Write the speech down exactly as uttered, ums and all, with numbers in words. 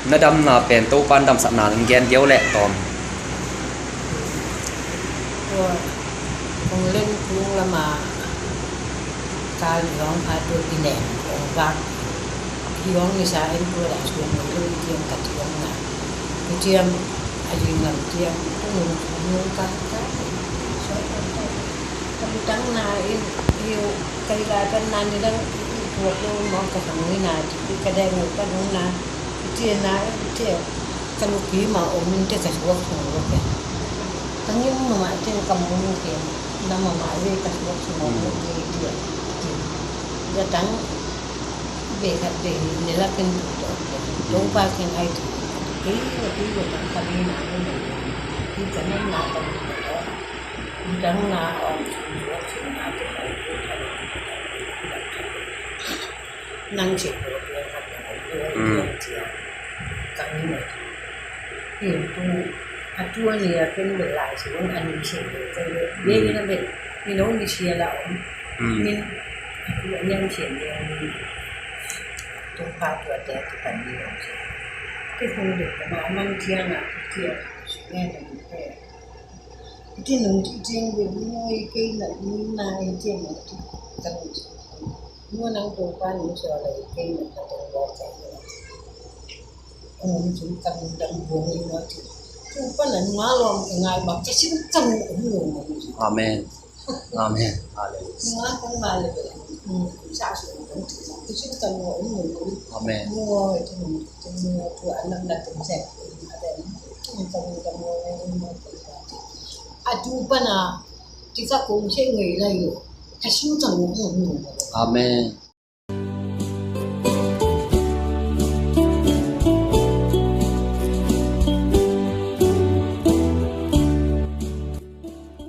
Na damna pen Topan damsakna in gen deuh leh tawm. Tua kong len tung lama kal i hong pha tua i nen kong vak i hong nisa en tua dah suan mo lo i tiang ka tiang na. I tiang a ling lam tiang tu nung nung ka ka. Ka lutang na i i ka i la kan na ni dang i tuak lo mo ka sang ni na i ka dai mo ka nung na. I tiang na i tiang ka lupi ma om in te ka suak sung lo ke. Ka ngim ma ma te ka mung ke na ma ma le ka suak sung lo ke i tiang. Ka tang be khat be ni la ken tu to ke. Topa ken ai tu. Ke ke ka tang ka ni na ni. I ka na na ka ni na. I tang na om sung lo sung na te ka. Nang cik ko pia khat na ko pia Mm. pia cia. Kang ni mai. Pia tu a tu a ni a ken bel lai si wen a ni si ko ko ye ye ni na bel ni no ni si a la om. Mm. Ni a tu a ni a ni si a ni a ni. Tu pa tu a te tu pa ni om si. Ke kung bel ko ma man cia na cia. Cia na ni pe. Iti nung ti tiang bel ni no i kei na ni na i tiang na ti. Kang ni. Nua nang Topa nung sua lai kei na ka tong bua kai na. Nung sung kang dang bua ni nua ti. Topa na nua lom ka ngai bak ka sin kang nung nung. Amen. Amen. Hallelujah. Nua kang ma le be. Sa su nung ti sa. Ka sin kang nung nung. Amen. Nua ti nung ti nua tu anam na tung sa. Amen. Nung kang nung kang nung nung. A tu pana ti ka kong se ngei lai lo. Ka sin kang nung nung. Amen.